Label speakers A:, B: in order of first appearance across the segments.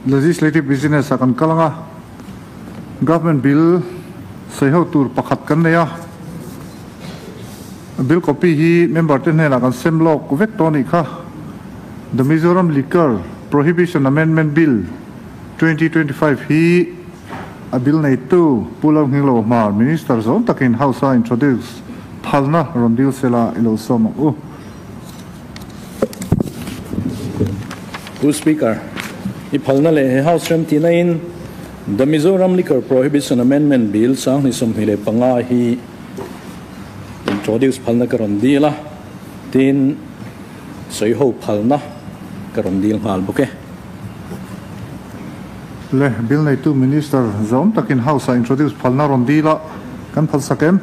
A: Legislative Business ah kan kal ang a, Government Bill sawi ho tur pakhat kan nei a, Bill copy hi member te hnenah kan sem lawk vek tawh a nih kha. The Mizoram Liquor Prohibition Amendment Bill, 2025 hi a bill neitu Pu Lalnghinglo Hmar Minister zawng takin House a introduce phalna rawn dil sela i lo sawm ang u.
B: Pu Speaker, i phalna leh he House remtihna in The Mizoram Liquor Prohibition Amendment Bill 2025 hi introduce phalna ka rawn dil a, tin sawiho phalna ka rawn dil nghal bawk e.
A: Le, bill neitu Minister zawm takin House-ah introduce phalna rawn dil a, kan phalsak em?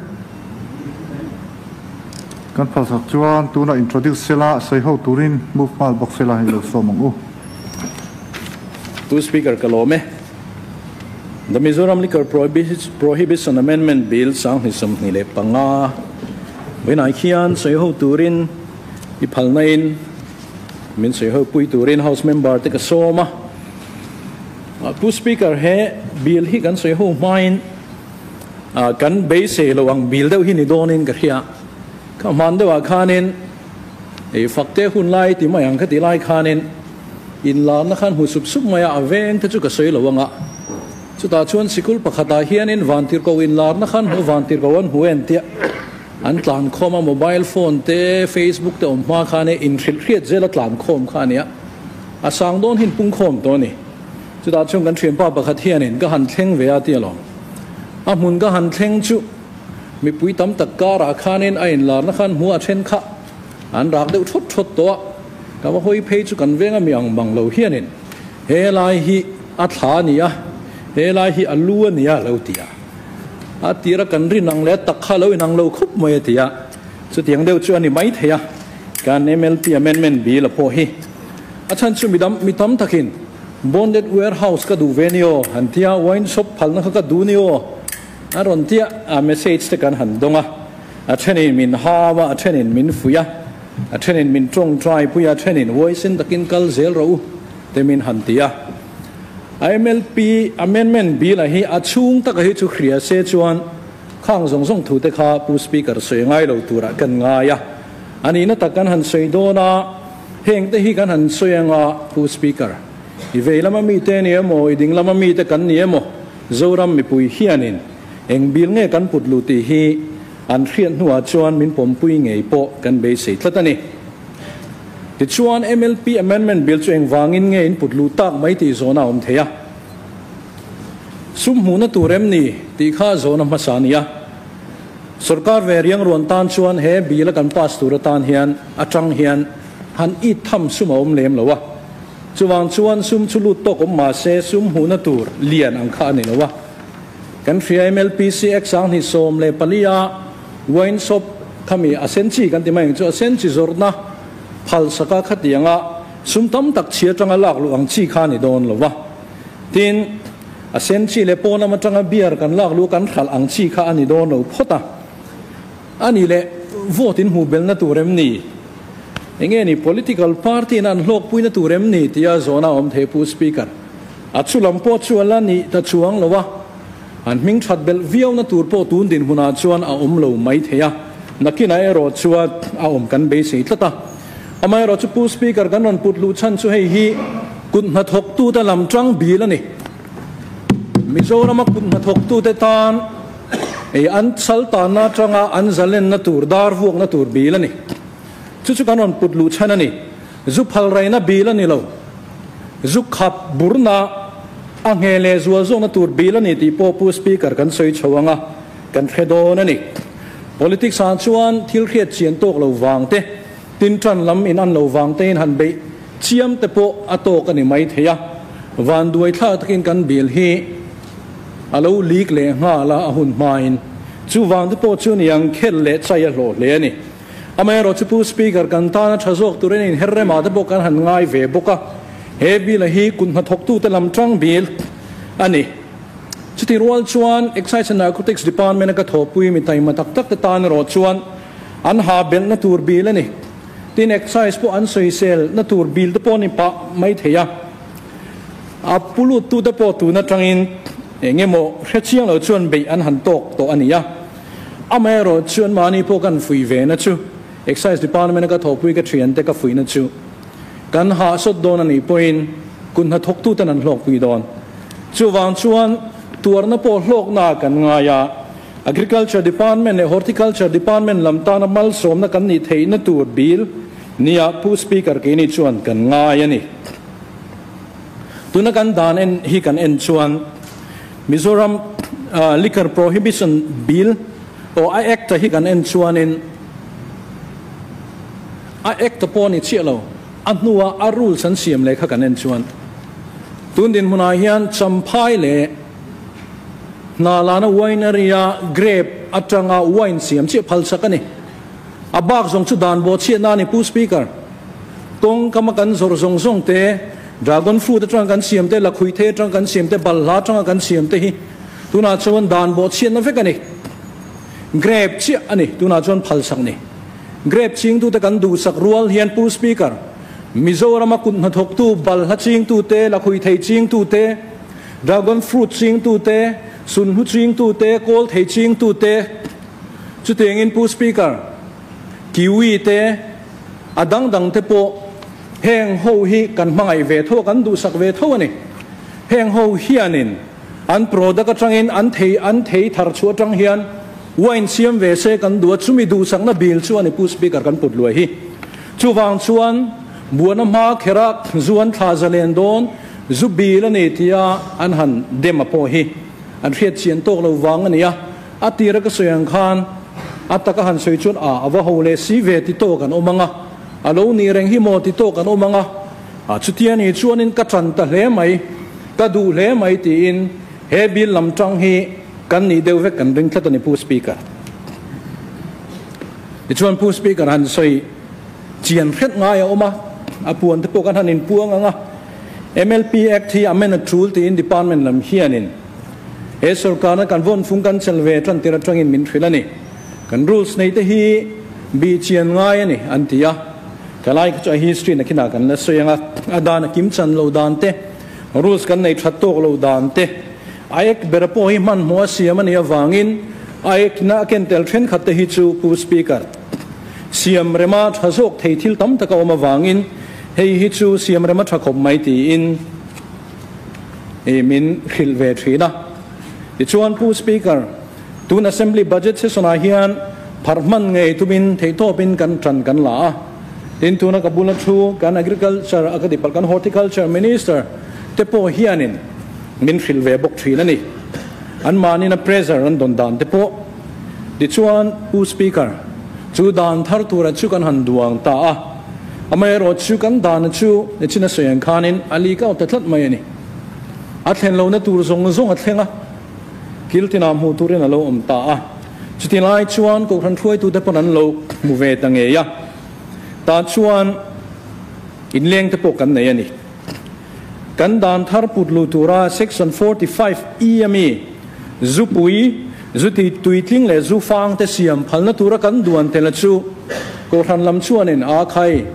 A: Kan phalsak chuan tunah introduce sela sawiho turin move nghal bawk sela i lo sawm ang u.
B: Pu Speaker ka lawm e. The Mizoram Liquor Prohibition Amendment Bill 2025 vawiinah khian sawiho turin i phalna in min sawiho pui turin House member te ka sawm a. Pu Speaker he bill hi kan sawiho hmain Kan beisei lo ang bil deuh hi ni dawnin ka hria. Ka hman deuhah khanin ei fakte hun lai ti mai ang ka ti lai khanin inlarna khan hmu sup sup mai a, a veng te chu ka sawi lo ang a. Chutah chuan sikul pakhatah hianin vantirhkoh inlarna khan hmu vantirhkoh an hmu en tia an tlankhawm a, mobile phone te, facebook te awm hma khan e inhrilh hriat zela tlankhawm kha a nia. A sang dawn hin pungkhawm tawh a ni. Chutah chuan kan thianpa pakhat hianin ka han thleng ve a ti alawm. A hmun ka han thleng chu mipui tam tak karah khanin a inlarna khan hmu a then kha an rak deuh thawt thawt tawh a, ka va hawi phei chu kan venga mi ang bang lo hianin he lai hi a thla a ni a, he lai hi a lu a ni a lo ti a. A tira kan rin ang leh a tak kha a lo inang lo khawp mai a ti a, chutiang deuh chu a ni maithei a, kan MLP amendment bill a pawh hi a chhan chu midang mi tam takin Bonded warehouse ka duh ve ni aw, han tia wine shop phalna kha ka duh ni aw, a rawn tia a message te kan han dawng a, a thenin min hau a, a thenin min fuih a, a thenin min tawngtai pui a, a thenin huaisen takin kal zel rawh u te min han ti a. A MLP amendment bill a hi a chhung taka hi chu hria se chuan khang zawng zawng thu te kha Pu Speaker sawi ngai lo turah kan ngai a, a nihna tak kan han sawi dawn a. Heng te hi kan han sawi anga Pu Speaker, i vei lama mite ni emaw, i ding lama mite kan ni emaw, Zoram mipui hianin eng bil nge kan put luh tih hi an hriat hnuah chuan min pawmpui ngei pawh kan beisei tlat a ni. Tichuan MLP Amendment Bill chu engvangin nge in put luh tak mai tih zawhna a awm thei a. Sum hmuhna tur em ni tih kha zawhna hmasa a ni a. Sorkar ve riang ruan tan chuan he bill a kan pass tur atan hian atang hian han it tham sum a awm lem lo a. Chuvang chuan sum chu lut tawk awm mah se sum hmuhna tur lian ang kha a ni lo a. Kan hria MLPC Act 2014 a wine shop khami a sen chi kan ti mai ang chu a sen chi zawrhna phal saka khatianga sum tam tak chhi atanga lak luh ang chi kha a ni dawn lo a. Tin, a sen chi leh pawn lam atanga beer kan lak luh kan hralh ang chi kha a ni dawn lo phawt a. A nih leh vote in hmuh belna tur em ni? Enge ni political party in an hlawkpuina tur em ni tia zawhna a awm thei Pu Speaker. A chu lam pawh chu a la nih ta chuang lo a, an hming that belh viauna tur pawh tun dinhmunah chuan a awm lo mai thei a, nakinah erawh chuan a awm kan beisei tlat a. Amaherawh chu Pu Speaker kan rawn put luh chhan chu hei hi kut hnathawktute lam tang bil a ni. Mizorama kut hnathawktute tan ei an sal tanna atanga an zalenna tur dar vuakna tur bil a ni. Chu chu kan rawn put luh chhan a ni. Zu phal raina bil a ni lo. Zu khap burna a nge leh zual zawkna tur bil a ni tih pawh Pu Speaker kan sawi chho ang a, kan hre dawn a ni. Politics ah chuan thil hriat chian tawk lo vang te, tin tan lam in an lo vang te in han beih chiam te pawh a tawk a ni mai thei a. Vanduai thlak takin kan bill hi a lo leak leh nghal a, a hun hmain. Chuvang te pawh chu niang khel leh chai a hlawh hle a ni. Amaherawh chu Pu Speaker kan tana tha zawk turin inher remah te pawh kan han ngai ve bawk a. He bill a hi kut hnathawktute lam tang bill a ni. Chutih rual chuan Excise and Narcotics Department a ka thawhpui mi taima tak tak te tan erawh chuan an ha belhna tur bil a ni. Tin, Excise pawh an sawisel na tur bil te pawh a ni pah mai thei a. A pulut tute pawh tun atangin eng emaw hre chiang lo chuan beih an han tawk tawh a ni a. Amaherawh chuan mahni pawh kan fuih ve na chu Excise Department a ka thawhpui ka thiante ka fuihna chu kan hahsawt dawn a nih pawhin kut hnathawktuten an hlawkpui dawn. Chuvang chuan tuarna pawh hlawkna kan ngai a, Agriculture Department leh Horticulture Department lam tana malsawmna kan nih theihna tur bil nia Pu Speaker keini chuan kan ngai a ni. Tuna kan dan en hi kan en chuan Mizoram Liquor Prohibition Bill or a Act hi kan en chuanin a Act pawh a ni chiah lo, a hnua a rules an siam leh kha kan en chuan tun dinhmunah hian Champhai leh Hnalana winery-a grape atanga wine siam chiah phalsak a ni. A bak zawng chu dan bawhchhiatna a ni Pu Speaker. Kawng kama kan zawrh zawng zawng te, dragon fruit atanga kan siam te, lakhuih thei atanga kan siam te, balhla atanga kan siam te hi tunah chuan dan bawhchhiatna vek a ni. Grape chiah a ni tunah chuan phalsak ni. Grape chingtute kan duhsak rual hian Pu Speaker, Mizorama kut hnathawktu, balhla chingtute, lakhuih thei chingtute, Dragon fruit chingtute, sunhlu chingtute, kawl thei chingtute, chutiangin Pu Speaker, kiwi te, a dang dang te pawh heng ho hi kan hmangaih ve tho a, kan duhsak ve tho a ni. Heng ho hianin an product atangin an thei an thei thar chhuah atang hian wine siam ve se kan duh a, chumi duhsakna bil chu a ni Pu Speaker kan put luai hi. Chuvang chuan buana hma khera zu an thla zalen dawn, Zu bil a ni tia an han dem a pawh hi an hriat chian tawk lo vang a ni a, a tira ka sawi ang khan a taka han sawi chuan a a va ho leh si ve ti tawk an awm ang a, a lo ni reng hi maw ti tawk an awm ang a, a chutia ni chuanin ka tan ta hle mai, ka duh hle mai tiin he bil lam tang hi kan nih deuh vek kan ring tlat a ni Pu Speaker. Tichuan Pu Speaker han sawi chian hret ngai a awm a, a puan te pawh kan han inpuang ang a, MLP Act hi amend a tul tiin Department lam hianin he sorkarna kan vawn fung kan chel ve tan tir atangin min hrilh a ni. Kan rules nei te hi bih chian ngai a ni an ti a, ka lai kha chu a history na khinah kan la sawi ang a, a dan a kim chan lo dan te, rules kan nei that tawk lo dan te, a Act bera pawh hi hmanhmawh a siam a nih avangin a Act na a ken tel thenkhat te hi chu Pu Speaker, Siam rema tha zawk thei thil tam tak a awm avangin hei hi chu siam rema tha khawp mai tiin min hrilh ve thin a. Tichuan Pu Speaker, tun Assembly Budget Session ah hian pharh hman ngei tumin theihtawpin kan tan kan la a. Tin, tuna ka bula thu kan Agriculture a ka ti palh kan Horticulture Minister te pawh hianin min hrilh ve bawk thin a ni. Anmahnin a pressure an dawn dan te pawh. Tichuan, Pu Speaker, chu dan thar tura chu kan han duang ta a, amaherawh chu kan dana chu nichin a sawi ang khanin a leak out ta tlat mai a ni. A thlen lohna tur zawng zawng a thleng a, kil tinah hmuh turin a lo awm ta a. Chuti lai chuan Kohhran hruaitute pawn an lo hmu ve ta ngei a, tah chuan inleng te pawh kan nei a ni. Kan dan thar put luh tura Section 45 E a mi, Zupui, zu ti tuitling leh zu fang te siam phalna tura kan duan tel a chu Kohhran lam chuanin a khai,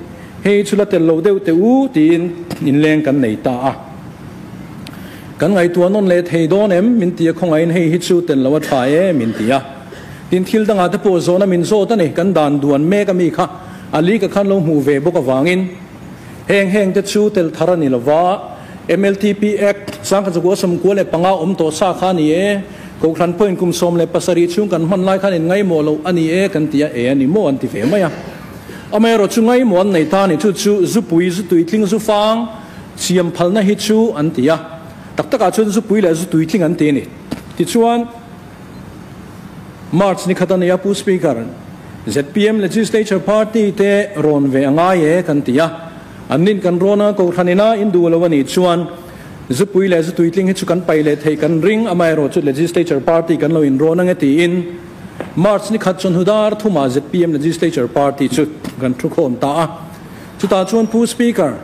B: hei chu la tel lo deuh teh u tiin inleng kan nei ta a. Kan ngaihtuah nawn leh thei dawn em? Min ti a, khawngaihin hei hi chu tel lo a tha e min ti a. Tin thil dangah te pawh zawhna min zawt a ni, kan dan duan mek a mi kha a li ka khan lo hmuh ve bawk avangin. Heng heng te chu tel thar a ni lova, MLTP Act, 1995 awm tawh sa kha a ni e, Kohhran pawhin kum 17 chhung kan hman lai khan in ngaimawh loh a ni e kan ti a, e a ni maw an ti ve mai a. Amaherawh chu ngaimawh an nei ta a ni, chu chu zupui, zutui tling, zufang siam phalna hi chu an ti a, tak takah chuan zupui leh zutui tling an ti a ni. Tichuan. March ni khat a nia Pu Speaker, zpm Legislature Party te rawn ve a ngai e kan ti a, an nin kan rawn a, Kohhran ina in duh lo a nih chuan zupui leh zutuitling hi chu kan pai leh theih kan ring, amaherawh chu Legislature Party kan lo in rawn ang e tiin March ni khat chawhnu dar thumah zpm Legislature Party chu kan thu khawm ta a, chutah chuan Pu Speaker,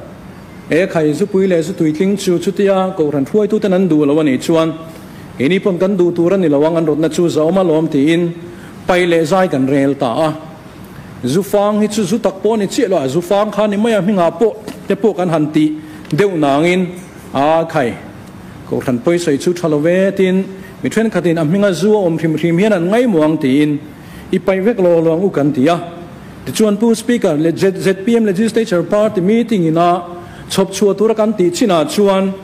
B: he khai zupui leh zutuitling chu chutia Kohhran hruaituten an duh lo a nih chuan Keini pawn kan duh tur a ni lo ang, an rawtna chu zauhma lawm tiin pai leh zai kan rel ta a. Zu fang hi chu zu tak pawh a ni chiah lo a, zu fang kha ni mai a hmingah pawh te pawh kan han tih deuh nangin A khai, Kohhran pawi sawi chu tha lo ve tiin mi thenkhatin a hminga zu a awm hrim hrim hian an ngaihmuh ang tiin i paih vek lo lo ang u kan ti a. Tichuan Pu Speaker leh zpm Legislature Party meeting ina chhawp chhuah tura kan tih chinah chuan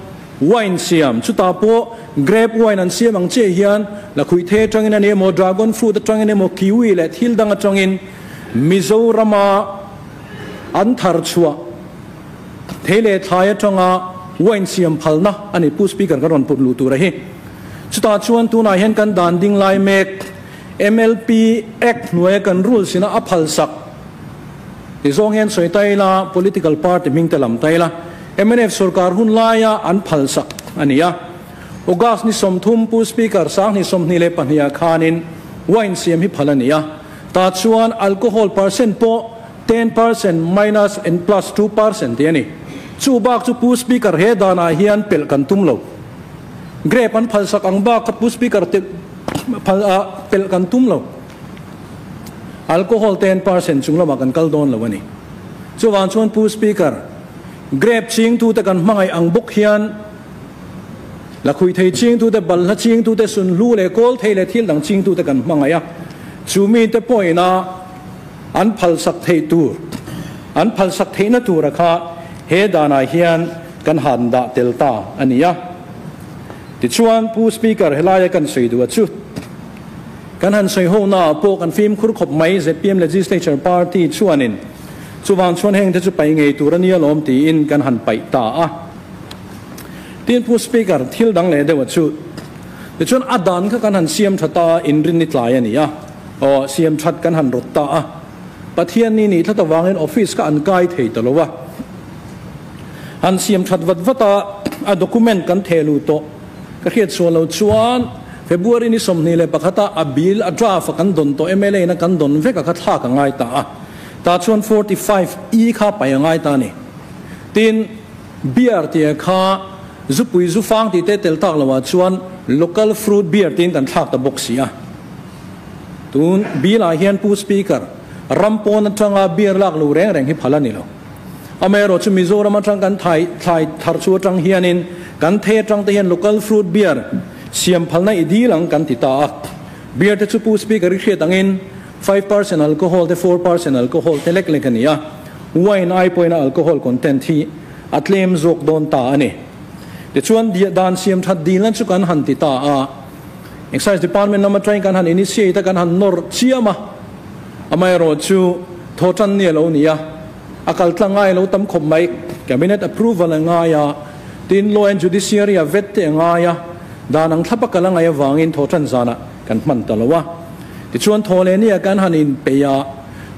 B: wine siam, chutah pawh grape wine an siam ang chiah hian lakhuih atangin a ni emaw, dragon fruit atangin emaw, kiwi leh thil dang atangin Mizorama an thar chhuah thei leh thlai atanga wine siam phalna a ni. Pu Speaker kan rawn put luh tur a hi. Chutah chuan tunah hian kan dan ding lai mek MLP Act hnuaia kan rules ina a phalsak ti zawng hian sawi ta ila, political party hming te lam ta ila, mnf sorkar hun laia an phalsak a ni a. August ni 30 Pu Speaker 2022 ah khanin wine siam hi phal a ni a. Ta chuan alcohol percent pawh 10% minus and plus 2% ti a ni. Chu bak chu Pu Speaker he danah hian pelh kan tum lo. Grape an phalsak ang bak kha Pu Speaker te phal a pelh kan tum lo. Alcohol 10% chung lamah kan kal dawn lo a ni. Chuvang chuan Pu Speaker, grape chingtute kan hmangaih ang bawk hian lakhuih thei chingtute, balhla chingtute, sunhlu leh kawl thei leh thil dang chingtute kan hmangaih a. Chu mite pawhin a an phalsak theih tur, an phalsak theihna tura kha he danah hian kan han dah tel ta a ni a. Tichuan Pu Speaker helaia kan sawi duh a chu. Kan han sawi ho na pawh kan fimkhur khawp mai zpm Legislature Party chuanin chuvang chuan heng te chu paih ngei tur a nia lawm tiin kan han paih ta a. Tin Pu Speaker thil dang leh deuh a chu. Tichuan a dan kha kan han siam tha ta in rin ni tlai a ni a. Aw siam that kan han rawt ta a. Pathian ni ni thlata wangin office ka an kai thei ta lo a. Han siam that vat vat a a document kan thelu to ka hriat sual lo chuan February ni 21 a a bill a draft a kan don to MLA na kan don vek a kha thla ka ngai ta a. Ta chuan 45 e kha pai a ngai ta ni. Tin beer ti kha zupui zufang ti te tel tak lowa chuan local fruit beer tin kan thlak ta bawk si a. Tun bill ah hian Pu Speaker rampon atanga beer lak lo reng reng hi phala ni lo. Amero chu Mizoram atang kan thai thlai thar chu atang hianin kan the atang te hian local fruit beer siam phalna i dilang kan ti ta a. Beer te chu Pu Speaker ri hriat angin 5% alcohol te 4% alcohol te lek lek ani a. Wine ai poina alcohol content hi atlem zawk dawn ta ani. Ti chuan dan siam that dil chu kan han ti ta a. Excise Department nama trying kan han initiate kan han nor chiama. Amai ro chu thotan ni lo nia. Akal tlangai lo tam khop mai cabinet approval anga ya. Tin law and judiciary a vet te anga ya. Dan ang thlapa kalanga ya wangin thotan zana kan man talawa. Ti chuan thole ni kan han in pe ya.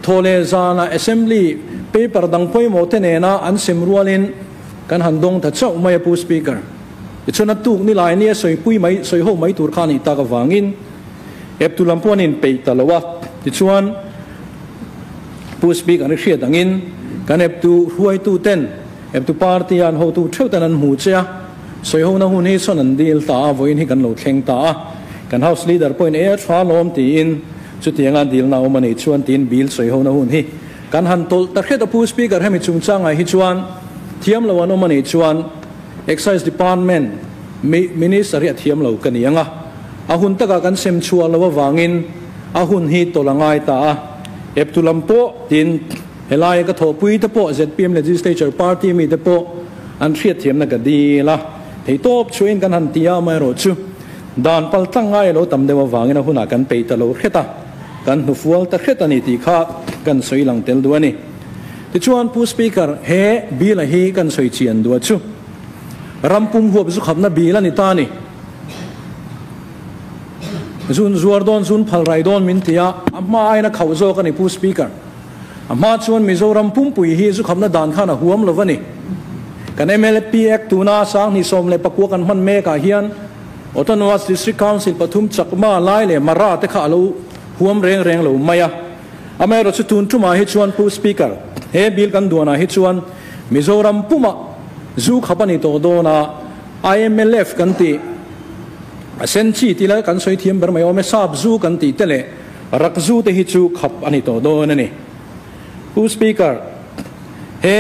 B: Thole zana assembly paper dang poi mo te ne na an sem rualin kan han dong ta chau mai Pu Speaker. Ti chuan tuk ni lai ni soi pui mai soi ho mai tur khan ni ta ka wangin ep tu lam pon in pe talawa. Ti chuan Pu Speaker ni hriat angin kan ep tu huai tu ten ep tu party an ho tu theu tan an mu che soi ho na hun hi son an dil ta voin hi kan lo thleng ta kan house leader point e tha lom ti in chu tianga dil na omani chuan tin bill soi ho na hun hi kan han tol ta hriat Pu Speaker hemi chung changa hi chuan thiam lo an omani chuan Excise Department minister hi a thiam lo kan ianga a hun taka kan sem chua lo wangin a hun hi tolangai ta a ep tu lam po tin helai ka thopui te po zpm Legislature Party mi te po an hriat thiam na ka dila thei top chuin kan han tia mai ro chu dan pal tlangai lo tam dewa wangin a huna kan pe ta lo hreta kan hnufual ta hreta ni ti kha kan soi lang tel du ani. Ti chuan Pu Speaker he bill hi kan soi chian du chu rampum huap zu khapna bill ani ta ni zun zuar don zun phal rai don min tia amma aina khau zo ka ni Pu Speaker. Amma chuan Mizoram pumpui hi zu khapna dan khana huam lovani kan MLP Act tuna sang ni som le pakua kan man me ka hian Autonomous District Council pathum chakma lai le mara te kha lo huam reng reng lo maya. Amai ro chu tun tuma hi chuan Pu Speaker he bill kan duana hi chuan Mizoram puma zu khapani to dona IMLF kan ti asen chi ti la kan soi thiam ber mai ome sap zu kan ti tele rak zu te hi chu khap ani to don ani. Pu Speaker he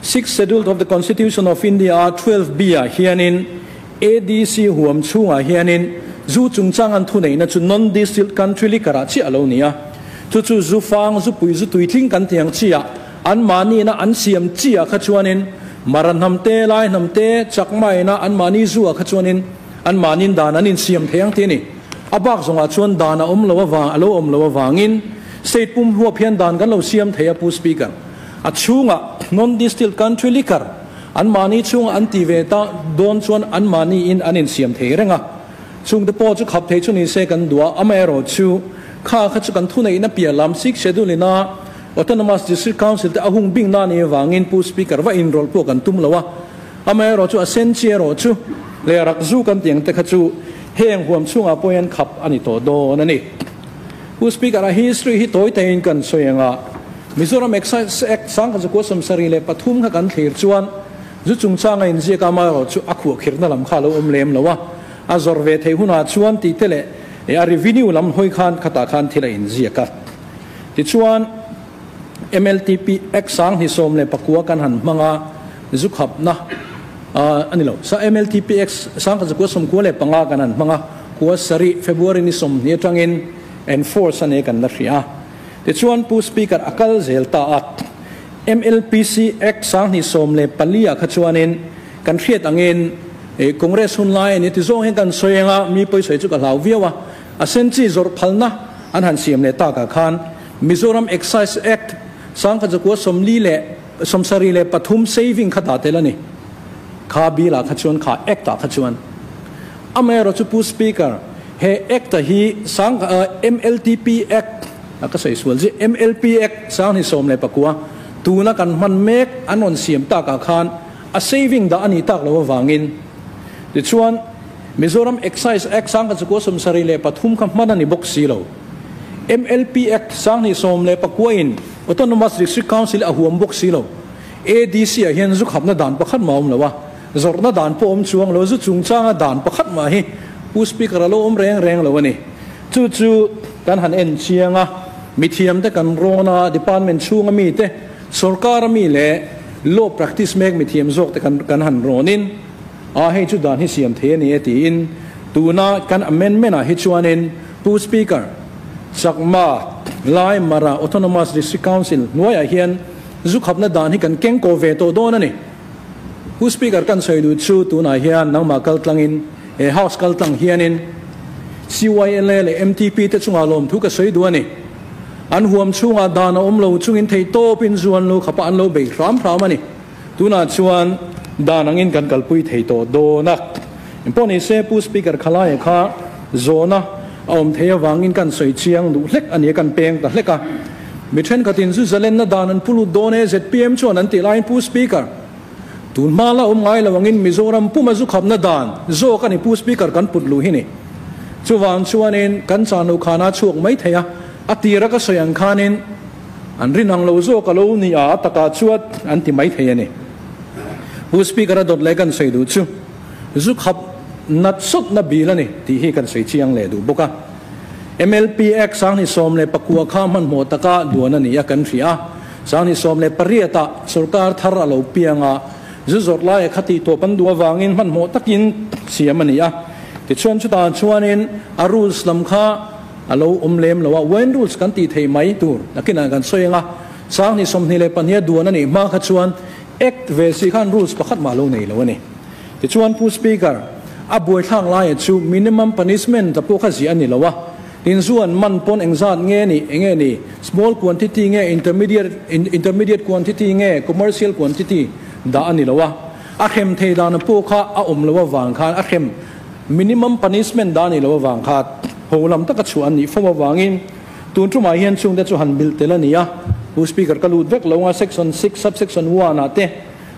B: Sixth Schedule of the Constitution of India a 12B ah hianin ADC huam chhungah hianin zu chungchang an thuneihna chu non-distilled country liquor ah chiah a lo ni a. Chu chu zu fang, zu pui, zu tuitling kan tih ang chiah anmahniina an siam chiah kha chuanin Mara hnam te, Lai hnam te, Chakmaina anmahni zu ah kha chuanin anmahniin dan an insiam thei ang tih a ni. A bak zawngah chuan dan a awm lo avang, a lo awm lo avangin State pum huap hian dan kan lo siam thei a Pu Speaker. A chhungah non-distilled country liquor anmahni chhungah an ti ve ta dawn chuan anmahniin an insiam thei reng a. Chungte pawh chu khap thei chu ni se kan duh a, amaherawh chu kha kha chu kan thuneihna piah lam Sixth Schedule ina Autonomous District Council te a hung bing na ni avangin Pu Speaker va inrawlh pawh kan tum lo a. Amaherawh chu a sen chi erawh chu leh rak zu kan tih ang te kha chu heng huam chhungah pawh hian khap a ni tawh dawn a ni. Pu Speaker, a history hi tawi taiin kan sawi ang a, Mizoram Excise Act 1973 kha kan thlir chuan zu chungchang a inziak a, amaherawh chu a khuahkhirhna lam kha a lo awm lem lo a, a zawrh ve theih hunah chuan tih te leh a revenue lam hawi khan khatah khan thil a inziak a. Tichuan, MLTP Act 2019 kan han hmang a, zu khapna a ni lo. Sa MLTP Act 1995 kan han hmang a, kua sarih February ni 20 atangin enforce a nei kan la hria a. Tichuan Pu Speaker a kal zel ta a, MLPC Act 2014 ah kha chuanin kan hriat angin Congress hun lai a ni ti zawng hian kan sawi ang a, mi pawisawi chu ka hlau viau a, a sen chi zawrh phalna an han siam leh takah khan Mizoram Excise Act 1973 saving kha dah tel a ni. Kha bill ah kha chuan kha Act ah kha chuan. Amaherawh chu Pu Speaker, he Act a hi sang MLTP Act a ka sawi sual zia, MLP Act 2019 tuna kan hman mek an rawn siam tak ah khan a saving dah a nih tak loh avangin tichuan Mizoram Excise Act 1973 kha hman a ni bawk si lo. MLP Act 2019 in Autonomous District Council a huam bawk si lo. ADC ah hian zu khapna dan pakhat mah a awm lo a, zawrhna dan pawh a awm chuang lo, zu chungchanga dan pakhat mah hi Pu Speaker a lo awm reng reng lo a ni. Chu chu kan han en chiang a, mithiam te kan rawn a, department chhunga mi te, sorkar a mi leh law practice mek mithiam zawk te kan kan han rawnin a hei chu dan hi siam thei a ni e tiin tuna kan amendment ah hi chuanin Pu Speaker, Chakma, Lai, Mara Autonomous District Council hnuaiah hian zu khapna dan hi kan keng kaw ve tawh dawn a ni. Pu Speaker kan sawi duh chu tunah hian nangmah kal tlangin he House kal tlang hianin CYLA leh MTP te chungah lawmthu ka sawi duh a ni. An huam chhungah dan a awm lo chungin thei tawpin zu an lo khap a, an lo bei hram hram a ni. Tunah chuan dan angin kan kalpui thei tawh dawn a. Engpawh ni se Pu Speaker Khalaia kha zawhna a awm thei avangin kan sawi chiang duh hlek a ni a, kan peng ta hlek a. Mi thenkhatin zu zalenna dan an pu lut dawn e, zpm chuan an tih laiin Pu Speaker, tun hma la awm ngai lo angin Mizoram puma zu khapna dan zawk a ni Pu Speaker kan put luh hi ni. Chuvang chuanin kan chan loh khana chhuak mai thei a, a tira ka sawi ang khanin An rin ang lo zawk a lo ni a, a takah chuan an ti mai thei a ni. Pu Speaker a dawt leh kan sawi duh chu zu khap nat sawtna bil a ni tih hi kan sawi chiang leh duh bawk a. MLP Act 2019 kha hmanhmawh taka duan a ni a kan hria a, 2018 ah sorkar thar a lo piang a, zu zawrh laia kha tih tawp an duh avangin hmanhmawh takin siam a ni a. Tichuan chutah chuanin a rules lam kha A lo awm lem lo a, wine rules kan tih theih mai tur nakinah kan sawi ang a, 2022 a duan a nih hma kha chuan Act ve si khan rules pakhat mah lo nei lo a ni. Tichuan Pu Speaker, a buaithlak laia chu minimum punishment a pawh kha ziah a ni lo a, tin zu an man pawn engzat nge ni, enge ni, small quantity nge intermediate intermediate quantity nge commercial quantity dah a ni lo a, a hrem thei dan a pawh kha a awm lo avang khan a hrem Minimum punishment dah a nih loh avang kha ho lam taka chhuah an nih fo avangin tun tumah hian chungte chu han bilh tel a ni a. Pu Speaker ka lut vek lo nga Section 6 Subsection 1 ah te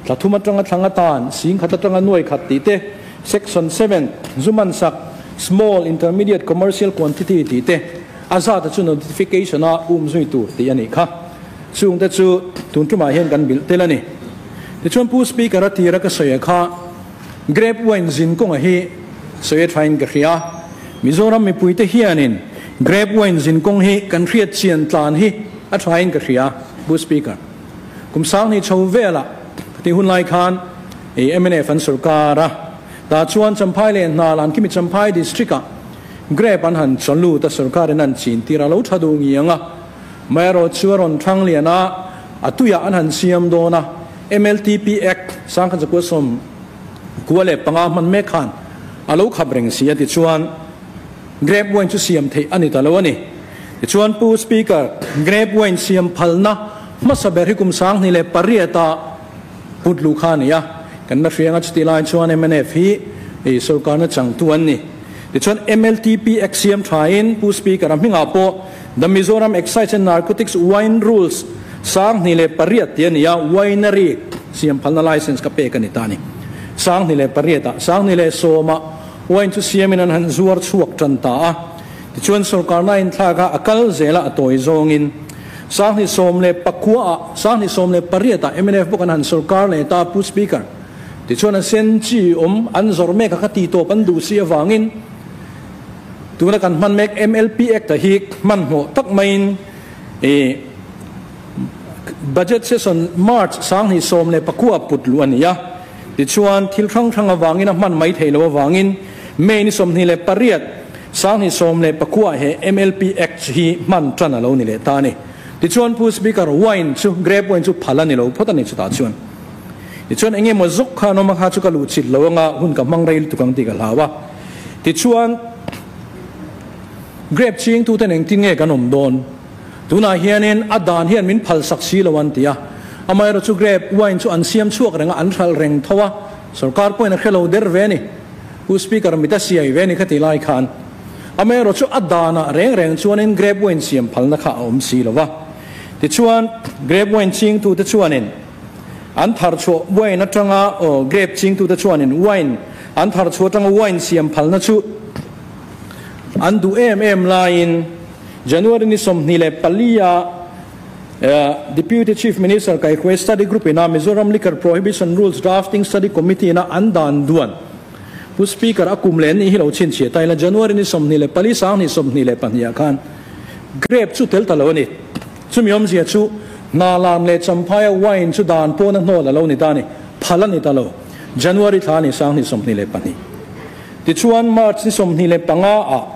B: thla thum atanga thlang atan sing khat atanga nuai khat tih te, Section 7 zu man sak Small, Intermediate, Commercial Quantity tih te a zat a chu notification a um zui tur tih a nih kha. Chungte chu tun tumah hian kan bilh tel a ni. Tichuan Pu Speaker a tira ka sawi a kha. Grape wine zin kawnga hi sawi a thain ka hria. Mizoram mipuite hianin grape wine zin kawng hi kan hriat chian tlan hi a thain ka hria, Pu Speaker. Kum 2000 chho velah Ti hun lai khan mnf an sorkar a, tah chuan Champhai leh Hnalan khimi Champhai district ah grape an han chaw lut a, sorkar in an chin tir a lo tha duh ngiang a, amaherawh chu a rawn thang lian a, a tuiah an han siam dawn a, MLTP Act sangkhat zakua 95 hman mek khan a lo khap reng si a, tichuan grape wine chu siam theih a ni ta lo a ni. Tichuan Pu Speaker, grape wine siam phalna hmasa ber hi kum 2008 ah put luh kha a ni a, kan la hriang a, chutih lai chuan mnf hi sorkarna changtu an ni. Tichuan MLTP Act siam thain Pu Speaker a hmingah pawh The Mizoram Excise and Narcotics Wine Rules 2008 tih a ni a, winery siam phalna license ka pek a ni ta a ni. 2008 ah, 2010 ah wine chu siamin an han zuar chhuak tan ta a. Tichuan sorkarna inthlak a, a kal zel a, a tawi zawngin 2019 ah, 2018 ah mnf bawk an han sorkar leh ta a, Pu Speaker. Tichuan a sen chi awm an zawrh mek a kha ti tawp an duh si avangin tuna kan hman mek MLP Act a hi hmanhmawh tak maiin i Budget Session March 2019 put luh a ni a. Tichuan thil hrang hrang avangin a hman mai theih loh avangin May ni 28, 2019 he MLP Act hi hman tan a lo ni leh ta a ni. Tichuan Pu Speaker, wine chu, grape wine chu phal a ni lo phawt a ni chutah chuan. Tichuan eng emaw zawk kha an awm a kha chu ka luh chit lo anga hun ka hmang rei lutuk ang tih ka hlau a. Tichuan grape chingtuten engtin nge kan awm dawn? Tunah hianin a dan hian min phal sak si lo an ti a. Amaherawh chu grape wine chu an siam chhuak reng a, an hralh reng tho a. Sorkar pawhin a hre lo der ve a ni. Pu Speaker mit a siai ve a ni kha ti lai khan. Amaherawh chu a danah reng reng chuanin grape wine siam phalna kha a awm si lo va. Tichuan grape wine chingtute chuanin an thar chhuah wine atanga aw grape chingtute chuanin wine an thar chhuah atanga wine siam phalna chu an duh em em laiin January ni 24 a Deputy Chief Minister Kaihruai Study Group ina Mizoram Liquor Prohibition Rules Drafting Study Committee ina an dan duan Pu Speaker a kum leh ni hi lo chhinchhiah ta ila January ni 24 2022 ah khan grape chu tel ta lo a ni. Chumi awmzia chu Hnalam leh Champhaia wine chu dan pawn a hnawl a lo ni ta a ni. Phal a ni ta lo. January thla a ni 2022. Tichuan March ni 25 ah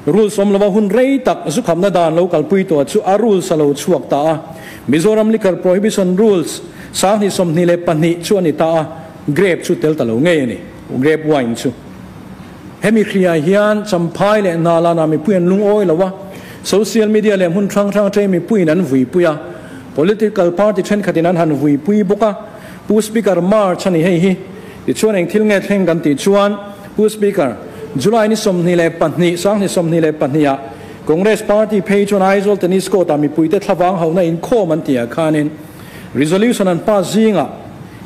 B: Rules awm lova hun rei tak zu khamna dan lo kalpui tawh chu a rules a lo chhuak ta a. Mizoram Liquor Prohibition Rules 2022 chu a ni ta a, grape chu tel ta lo ngei a ni, grape wine chu. Hemi hriah hian Champhai leh Hnalana mipui an lungawi lo a, social media leh hmun hrang hrang atangin mipuiin an vuipui a, political party thenkhatin an han vuipui bawk a. Pu Speaker, March a ni hei hi. Tichuan eng thil nge thleng kan tih chuan Pu Speaker, July ni 22, 2022 ah Congress Party phei chuan Aizawl Tennis Court ah mipuite thlavang hauhna inkhawm an tih ah khanin Resolution an pass zingah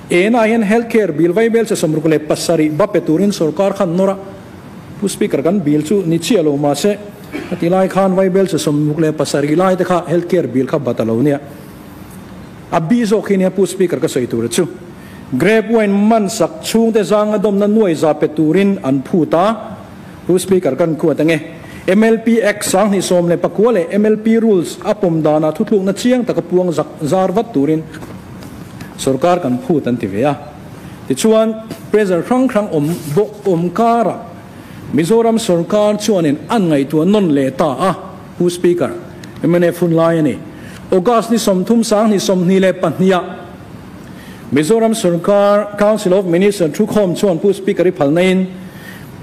B: ena hian Health Care Bill vaibel che 67 ba pe turin sorkar khan nawr a, Pu Speaker kan bill chu ni chiah lo mahse a ti lai khan vaibel che 67 lai te kha Health Care Bill kha bat a lo nia. A bi zawk hi nia Pu Speaker ka sawi tur chu. Grape wine man sak chhungte zanga dawmna nuai za pe turin an phut a, Pu Speaker kan khuat ange. MLP Act 2019 leh MLP Rules a pawm danah thuthlukna chiang taka puang zak zar vat turin sorkar kan phut an ti ve a. Tichuan pressure hrang hrang awm bawk awm karah Mizoram sorkar chuanin an ngaihtuah nawn leh ta a, Pu Speaker, mnf hun lai a ni. August ni 30 2022 ah Mizoram sorkar Council of Minister thukhawm chuan Pu Speaker i phalna in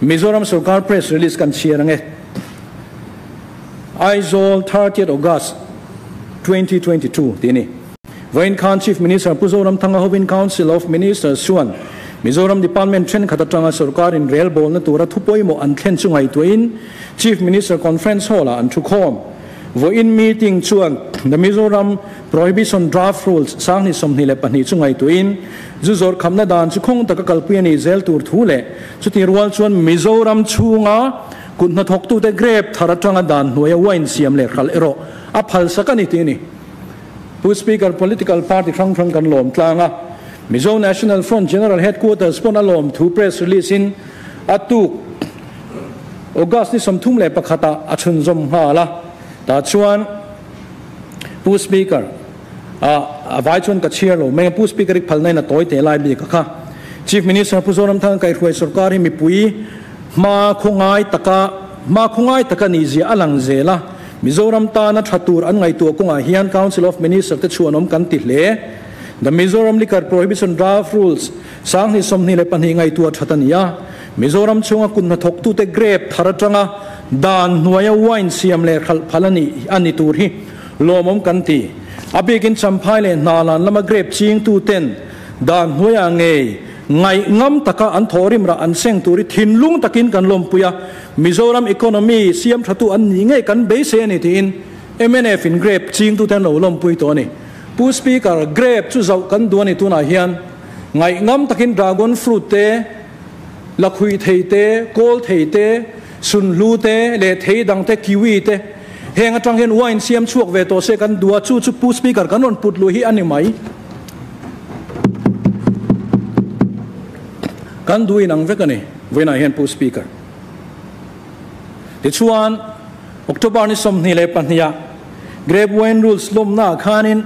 B: Mizoram sorkar press release kan chhiar ange. Aizawl 30th August 2022 tih a ni. Vawiin khan Chief Minister Pu Zoramthanga hovin Council of Ministers chuan Mizoram Department thenkhat atanga sorkarin rel bawlna tura thu pawimawh an thlen chu ngaihtuahin Chief Minister Conference Hall-ah an thukhawm. Vawiin meeting chuan The Mizoram Prohibition Draft Rules 2022 chu ngaihtuahin zu zawrh khamna dan chu khawng taka kalpui a nih zel tur thu leh chuti rual chuan Mizoram chhunga kut hnathawktute grape thar atanga dan hnuaia wine siam leh hralh erawh a phalsak a ni tih a ni. Pu Speaker, Political Party hrang hrang kan lawm tlang a, Mizo National Front General Headquarters pawn a lawm thu press release in a tuk August ni 31 ah a chhunzawm nghal a, tah chuan Pu Speaker, A vai chuan ka chhiar lo mai a, Pu Speaker i phalna in a tawi teh lai bik a kha. Chief Minister Pu Zoramthanga kaihhruai sorkar hi mipui hma khawngai taka hma khawngai taka nih zia a lang zel a, Mizoram tana tha tur an ngaihtuah kawngah hian Council of Minister te chhuanawm kan ti hle. The Mizoram Liquor Prohibition Draft Rules 2022 ngaihtuah that a ni a, Mizoram chhunga kut hnathawktute grape thar atanga dan hnuaia wine siam leh hralh phal a nih a ni tur hi lawmawm kan ti. A bikin Champhai leh Hnalan lama grape chingtuten dan hnuaiah ngei ngaih ngam taka an thawhrim rah an seng tur hi thinlung takin kan lawmpui a, Mizoram economy siam thatu an nih ngei kan beisei a ni tiin mnf in grape chingtute an lo lawmpui tawh a ni. Pu Speaker, grape chu zauh kan duh a ni tunah hian ngaih ngam takin dragon fruit te, lakhuih thei te, kawl thei te, sunhlu te leh thei dang te, kiwi te heng atang hian wine siam chhuak ve tawh se kan duh a, chu chu Pu Speaker kan rawn put luh hi a ni mai. Kan duh inang vek a ni vawiinah hian Pu Speaker. Tichuan, October ni 22 ah Grape Wine Rules lawmna ah khanin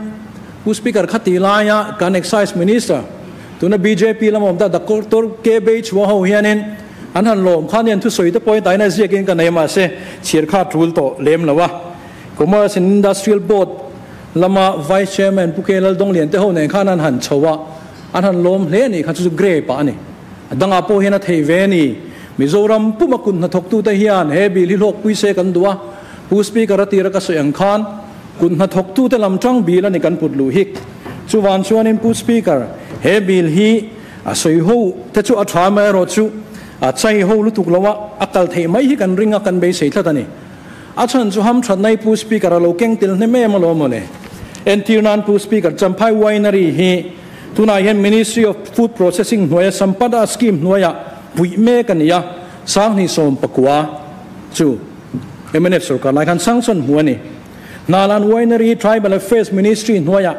B: Pu Speaker kha tih laia kan Excise Minister tuna bjp lama awm ta Doctor K Beichhua ho hianin an han lawm khan hian thusawi te pawhin taina ziakin ka nei mahse chhir kha tul tawh lem lo a. Commerce and Industrial Board lama Vice Chairman Pu K Laldawnglian te ho nen khan an han chho a, an han lawm hle a nih kha chu chu grape ah a ni. A dangah pawh hian a thei ve a ni. Mizoram puma kut hnathawktute hian he bill hi hlawkpui se kan duh a, Pu Speaker a tira ka sawi ang khan kut hnathawktute lam tang bill a ni kan put luh hi. Chuvan chuanin Pu Speaker, he bill hi a sawi ho te chu a tha mai erawh chu a chai ho lutuk lo a, a kal theih mai hi kan ring a, kan beisei tlat a ni. A chhan chu hamthatna hi Pu Speaker a lo keng tel hnem em alawm mawle. Entir nan Pu Speaker, Champhai Winery hi tunah hian Ministry of Food Processing hnuaia Sampada Scheme hnuaiah puih mek a ni a, 2019 chu mnf sorkar lai khan sanction hmu a ni. Hnalan Winery Tribal Affairs Ministry hnuaiah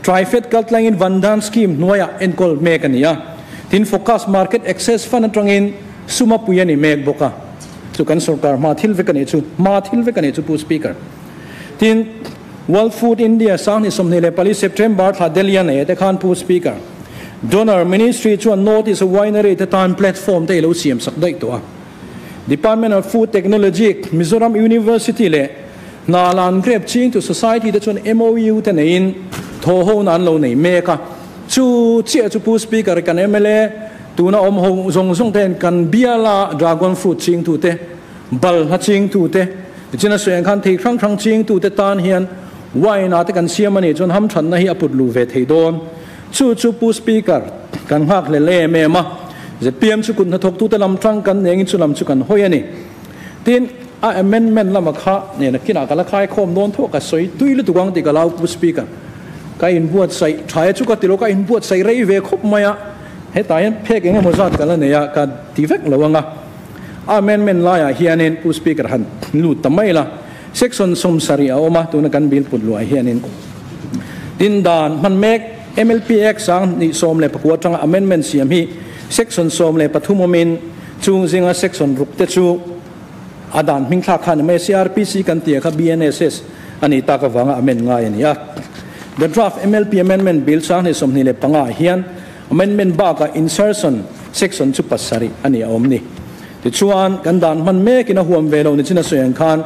B: Trifed kaltlangin Vandhan Scheme hnuaiah enkawl mek a ni a, tin Focus Market Access Fund atangin suma pui a ni mek bawk a. Chu kan sorkar hma thil vek a nih chu, hma thil vek a nih chu Pu Speaker. Tin, World Food India 2024 September thla Delhi a nei te khan Pu Speaker, Donor Ministry chuan North East Winery te tan platform te i lo siam sak daih tawh a. Department of Food Technology, Mizoram University leh Hnalan Grape Ching to Society te chuan MOU te neiin thawhhona an lo nei mek a. Chu chiah chu Pu Speaker kan mla tuna awm ho zawng zawng te hian kan biala dragon fruit chingtute, balhla chingtute, tichin a sawi ang khan thei hrang hrang chingtute tan hian wine ah te kan siam a nih chuan hamthanna hi a put luh ve thei dawn. Chu chu Pu Speaker kan nghak hlel em em a, zpm chu kut hnathawktute lam tang kan nengin chu lam chu kan hawi a ni. Tin, a amendment lama kha nena kinah ka la khai khawm dawn tho a, ka sawi tui lutuk ang tih ka lau Pu Speaker. Ka inbuatsaih tha e chu ka ti lo, ka inbuatsaih rei ve khawp mai a, hetah hian phek eng emaw zat ka la nei a, ka ti vek lo ang a. A amendment laiah hianin Pu Speaker han lut ta mai la, Section 70 a awm a, tuna kan bill put luah hianin tin dan hman mek MLP Act 2019 atanga amendment siam hi Section 13 awmin chung zinga Section ruk te chu a dan hming thlak kha a ni mai a, CRPC kan tih kha BNSS a nih tak avanga amend ngai a ni a. The draft MLP Amendment Bill 2025 ah hian amendment bakah insertion section chu pasarih a ni a awm ni. Tichuan, kan dan hman mekin a huam ve lo ni chin a sawi ang khan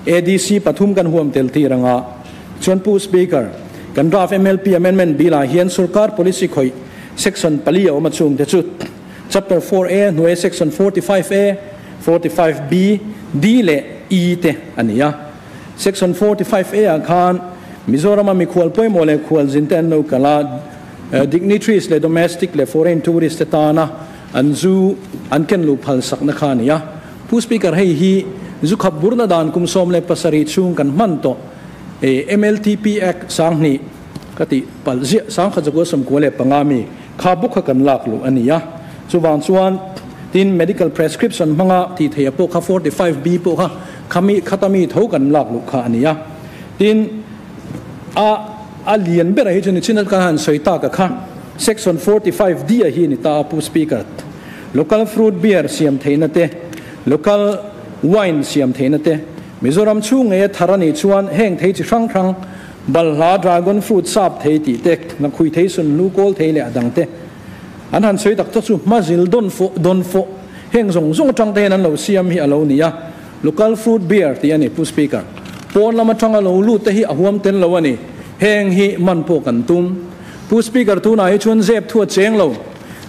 B: ADC pathum kan huam tel tir anga. Chuan Pu Speaker, kan draft MLP Amendment Bill ah hian sorkar policy khawih section pali a awm a chung te chu Chapter 4A hnuaia section 45A, 45B, D leh E te a ni a. Section 45A ah khan Mizorama mikhual pawimawh leh khualzin te an lo kal a, dignitaries leh domestic leh foreign tourist te tana an zu an ken luh phal sakna kha a ni a. Pu Speaker, hei hi zu khap burna dan kum 17 chhung kan hman tawh MLTP Act 2000 ka tih palh ziah 1995 mi kha bawk kha kan lak luh a ni a. Chuvang chuan tin medical prescription hmanga tih theih a pawh kha 45B pawh kha khami khata mi tho kan lak luh kha a ni a. Tin a a lian berah hi chu ni chin a kan han sawi tak a kha Section 45D a hi ni ta a Pu Speaker. Local fruit beer siam theihna te, local wine siam theihna te, Mizoram chhung ngei a thar a nih chuan heng thei chi hrang hrang Balhla, dragon fruit, sap thei tih te, lakhui thei, sunhlu, kawl thei leh a dang te an han sawi tak tak chu hmazil dawn fawh dawn fawh heng zawng zawng atang te hian an lo siam hi a lo ni a. Local fruit beer tih a ni Pu Speaker. Pawn lam atanga lo lut te hi a huam tel lo a ni. Heng hi man pawh kan tum. Pu Speaker tunah hi chuan zep thu a cheng lo.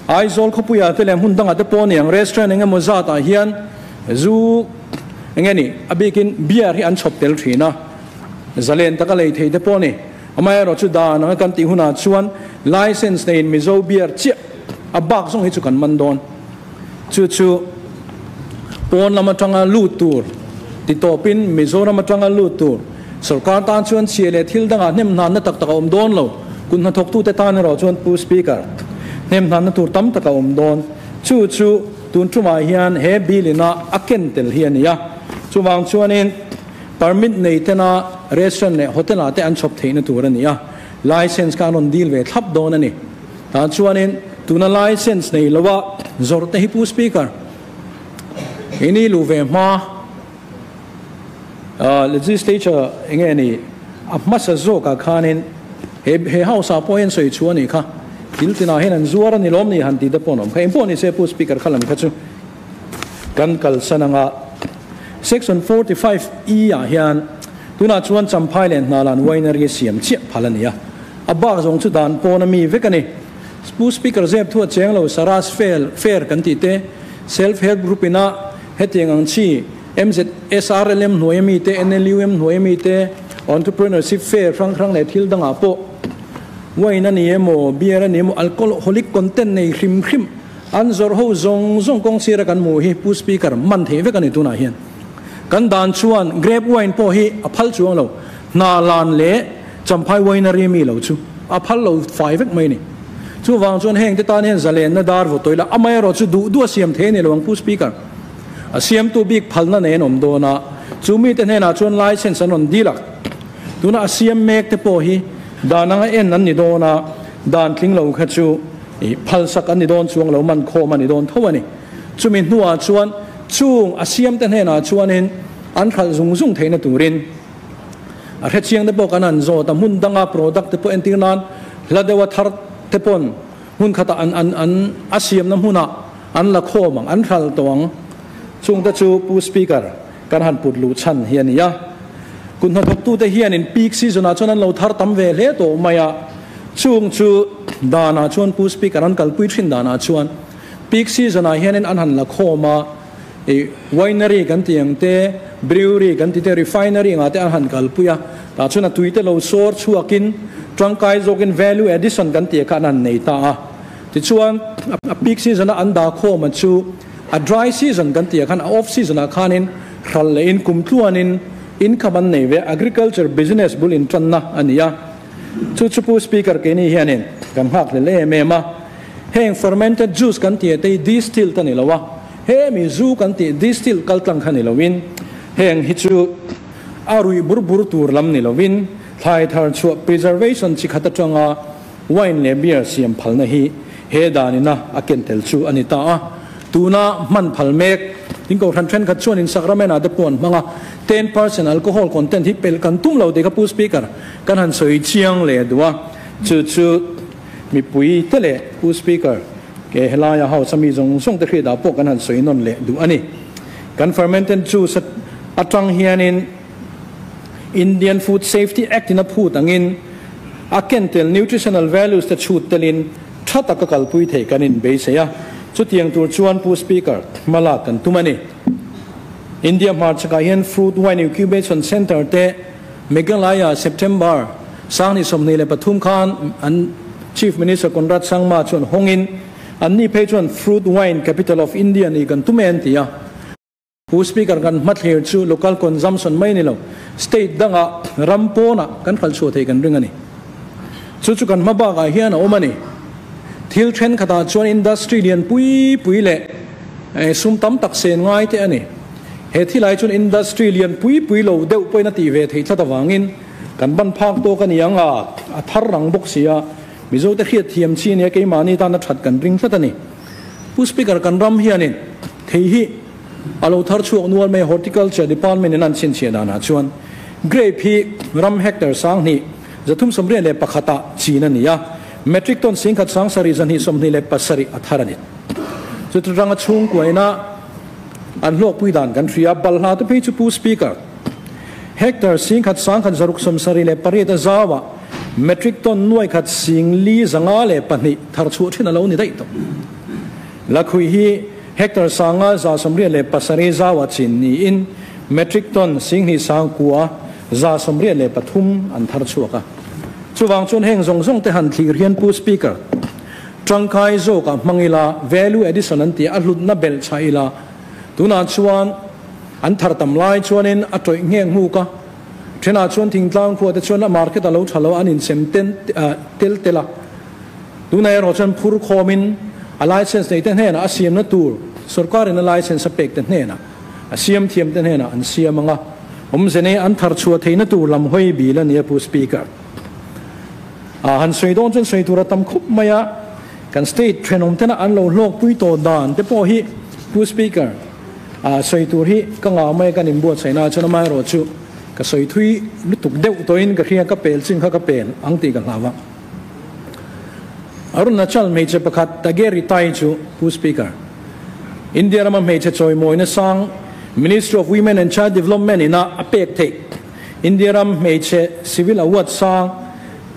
B: Aizawl khawpuiah te leh hmun dangah te pawh aniang restaurant eng emaw zatah hian zu eng nge ni a bikin beer hi an chhawp tel thin a. Zalen taka lei thei te pawh a ni. Amaherawhchu chu dan anga kan tih hunah chuan license neiin Mizo beer chiah a bak zawng hi chu kan man dawn. Chu chu pawn lam atanga lut tur ti tawpin Mizoram atanga lut tur sorkar tan chuan chhia leh thil dangah hnem hnanna tak tak a awm dawn lo. Kut hnathawktute tan erawh chuan Pu Speaker, hnem hnanna tur tam tak a awm dawn. Chu chu tun tumah hian he bill ina a ken tel hi a ni a. Chuvang chuanin permit nei tena restaurant leh hotel ah te an chhawp theihna tur a ni a, license kha an rawn deal ve thlap dawn a ni. Tah chuanin tuna license nei loa zawrh te hi Pu Speaker, ini luh ve hma legislature enge ni a hmasa zawkah khanin he he house ah pawh hian sawi chhuah a nih kha, thil tinah hian an zuar a ni lawm ni han tih te pawh an awm kha. Engpawh ni se Pu Speaker kha lam kha chu kan kalsan anga Section 45 E ah hian tunah chuan Champhai leh Hnalan Winery siam chiah phal a ni a. A bak zawng chu dan pawn a mi vek a ni. Pu Speaker zep thu a cheng lo, Saras Fair Fair kan tih te, Self Help Group ina hetiang ang chi MZSRLM hnuai a mi te, NLUM hnuai a mi te, Entrepreneurship Fair hrang hrang leh thil dangah pawh wine a ni emaw, beer a ni emaw, alcoholic content nei hrim hrim an zawrh ho zawng zawng kawng sira kan hmuh hi Pu Speaker man theih vek a ni tunah hian. Kan dan chuan grape wine pawh hi a phal chuang lo, hna lan leh Champhai winery mi lo chu a phal lo fai vek mai a ni. Chuvang chuan heng te tan hian zalenna dar vaw tawih la, amaherawh chu duh duh a siam thei a ni lo ang Pu Speaker. A siamtu bik phalna nei an awm dawn a, chu mite hnenah chuan license an rawn dil a. Tuna a siam mek te pawh hi dan anga en an ni dawn a, dan tling lo kha chu phalsak an ni dawn chuang lo, man khawm a ni dawn tho a ni. Chumi hnuah chuan chung a siamte hnenah chuanin an hralh zung zung theihna turin A hrechiang te pawh kan han zawt a, hmun danga product te pawh entir nan hla deuha thar te pawn hmun khatah an an an a siamna hmunah an la khawm ang, an hral tawh ang. Chung te chu Pu Speaker kan han put luh chhan hi a ni a. Kut hnathawktute hianin peak season ah chuan an lo thar tam ve hle tawh mai a, chung chu danah chuan Pu Speaker an kalpui thin danah chuan peak season ah hianin an han la khawm a, I winery kan tih ang te, brewery kan tih te, refinery angah te an han kalpui a, tah chuan a tui te lo sawr chhuakin tangkai zawkin value addition kan tih kha an han nei ta a. Tichuan a peak season a an dah khawm a chu a dry season kan tih ah khan a off season ah khanin hral lehin kum tluanin income an nei ve a, agriculture business bul intanna a ni a. Chu chu Pu Speaker keini hianin kan nghakhlel em em a, heng fermented juice kan tih te hi distilled a ni lo a, Hemi zu kan tih distill kal tlang kha ni loin heng hi chu a ruih bur bur tur lam ni loin thlai thar chhuah preservation chi khat atanga wine leh beer siam phalna hi he danina a ken tel chu a ni ta a. Tuna hman phal mek in kohhran thenkhat chuan in sacrament ah te pawh an hmang a, 10% alcohol content hi pelh kan tum lo tih kha Pu Speaker kan han sawi chiang leh duh a, chu chu mipui te leh Pu Speaker Ke helaia house a mi zawng zawng te hriatah pawh kan han sawi nawn leh duh a ni. Kan fermented juice atang hianin Indian Food Safety Act in a phut angin a ken tel nutritional values te chhut telin tha taka kalpui thei kan inbeisei a, chutiang tur chuan Pu Speaker hma lak kan tum a ni. India hmarchhakah hian Fruit Wine Incubation Centre te Meghalaya September 2023 khan an Chief Minister Conrad Sangma chuan hawngin anni phei chuan Fruit Wine Capital of India nih kan tum e an ti a. Pu Speaker kan hmathlir chu local consumption mai ni lo, state dangah ram pawnah kan hralh chhuah thei kan ring a ni. Chu chu kan hma bakah hian a awm a ni. Thil thenkhatah chuan industry lian pui pui leh sum tam tak sen ngai te a ni. He thilai chuan industry lian pui pui lo deuh pawhin a tih ve theih tlat avangin kan ban phak tawk a ni ang a, a thar rang bawk si a, Mizote hriat thiam chi nia keimahni tana that kan ring tlat a ni. Pu Speaker, kan ram hianin thei hi a lo thar chhuak nual mai a, Horticulture Department in an chhinchhiah danah chuan grape hi ram hectare 2000. 381 ah chin a ni a, metric ton 10,000 7 227 a thar a ni. Chuti ranga chhungkuaina an hlawkpui dan kan hria, balhla te phei chu Pu Speaker, hectare 10,000 1,678 a zau ah metric ton 1,452 thar chhuah thin a lo ni daih tawh. Lakhui hi hectare 5,187 zau ah chin niin metric ton 2,983 an thar chhuak a. Chuvang chuan heng zawng zawng te han thlir hian Pu Speaker, tangkai zawkah hmang ila, value addition an tih a hlutna belh chhah ila, tunah chuan an thar tam lai chuanin a tawih ngheng hmuk a, thenah chuan thingtlang khua te chuan a market a lo tha lo a, an insem tel tel a, tunah erawh chuan phur khawmin a license nei te hnenah a siamna tur sorkarin a license a pek te hnenah a siam thiam te hnenah an siam ang a, awmze nei an thar chhuah theihna tur lam hawi bil a ni a Pu Speaker. A han sawi dawn chuan sawi tur a tam khup mai a, kan state thenawm tena an lo hlawkpui tawh dan te pawh hi Pu Speaker a sawi tur hi ka ngah mai a, kan inbuatsaihna ah chuan amaherawh chu ka sawi thui lutuk deuh tawhin ka hria, ka pel chin kha ka pel ang tih ka hlau a. Arunachal hmeichhe pakhat Tageri Tai chu Pu Speaker, India rama hmeichhe chawimawina sang Ministry of Women and Child Development ina a pek theih India ram hmeichhe civil award sang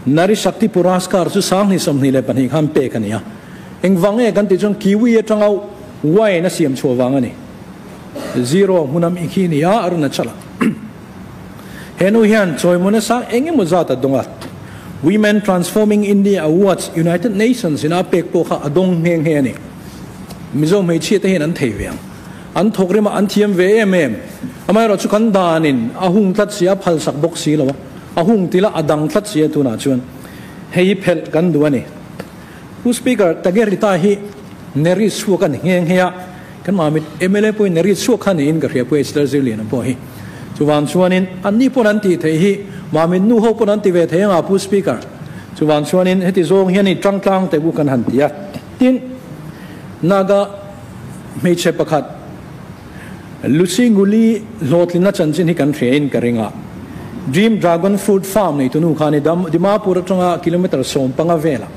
B: Nari Shakti Puraskar chu 2022 khan pek a ni a. Engvang nge kan tih chuan Kiwi atanga wine a siam chhuah vang a ni. Zero hmunam i khi ni a, Arunachala. He nu hian chawimawina sang eng emaw zat a dawng a. Women Transforming India Awards United Nations ina a pek pawh kha a dawng nghe nghe a ni. Mizo hmeichhia te hian an thei ve ang. An thawk rimah an thiam ve em em. Amaherawh chu kan danin a hung tlat si a, phal sak bawk si lo a, a hung tila a dang tlat si a tunah chuan hei hi phelh kan duh a ni. Pu Speaker, Tagerita hi Neri chhuak a ni nghe nghe a, kan mamit mla pawhin Neri chhuak kha niin ka hria Pu Esther Zirliana pawh hi. Chuvang chuanin anni pawn an tih theih hi mamit nu ho pawn an ti ve thei anga Pu Speaker. Chuvang chuanin heti zawng hian i tangtlang teh u kan han ti a. Tin, Naga hmeichhe pakhat Lucy Nguli hlawhtlinna chanchin hi kan hria in ka ring a. Dream Dragon Fruit Farm neitu nu khan i Dimapur atanga kilometre 15 velah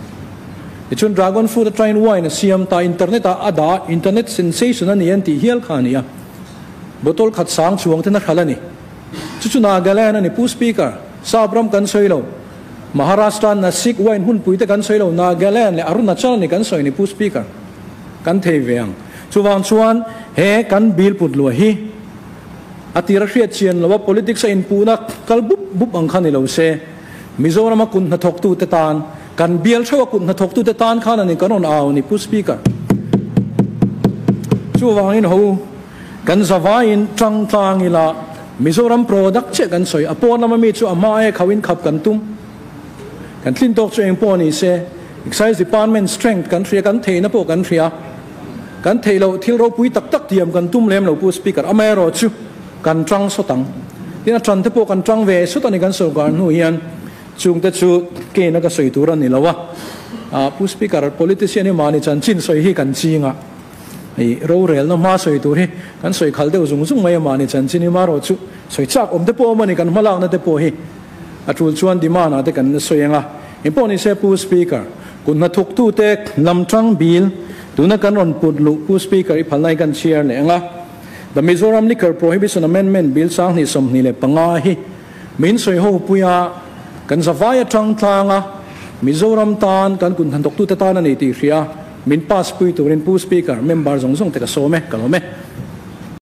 B: tichuan Dragon Fruit atangin wine a siam ta, internet ah a dah, internet sensation a ni an tih hial kha a ni a. Bottle khat sang chuang ten a hralh a ni. Chu chu Nagaland a ni Pu Speaker, Sap ram kan sawi lo. Maharashtra Nasik wine hunpui te kan sawi lo, Nagaland leh Arunachal a ni kan sawi ni Pu Speaker. Kan thei ve ang. Chuvang chuan he kan bill put luah hi a tir a hriat chian lo a, politics a inpuhna kal bup bup ang kha ni lo se, Mizoram a kut hnathawktu te tan, kan bial theuh a kut hnathawktu te tan khan a ni kan rawn au ni Pu Speaker. Chuvangin ho kan zavaiin tang tlang ila Mizoram product chiah kan sawi, a pawn lama mi chu a hma e khauhin khap kan tum. Kan tlin tawk chu eng pawh ni se, Excise Department strength kan hria, kan theihna pawh kan hria. Kan theih loh thil ropui tak tak tiam kan tum lem lo Pu Speaker, amaherawh chu kan tang sawt ang. Tin a tan te pawh kan tang ve sawt a ni kan sorkar hnu hian chung te chu keina ka sawi tur a ni lo a. Pu Speaker, politician hi mahni chanchin sawi hi kan ching a, hei rorelna hma sawi tur hi kan sawi khal deuh zung zung mai a mahni chanchin hi marawh chu sawi chak awm te pawh awm a ni kan hmalakna te pawh hi. A tul chuan demand ah te kan la sawi ang a, engpawh ni se Pu Speaker, kut hnathawk te lam tang bil tuna kan rawn put luh Pu Speaker i phalna hi kan chhiar leh ang a. The Mizoram Liquor Prohibition Amendment Bill 2025 hi min sawi ho pui a, kan zavai atang tlang a, Mizoram tan kan kut hnathawk te tan a ni tih hria min pass pui turin Pu Speaker, member zawng zawng te ka sawm e, ka lawm e.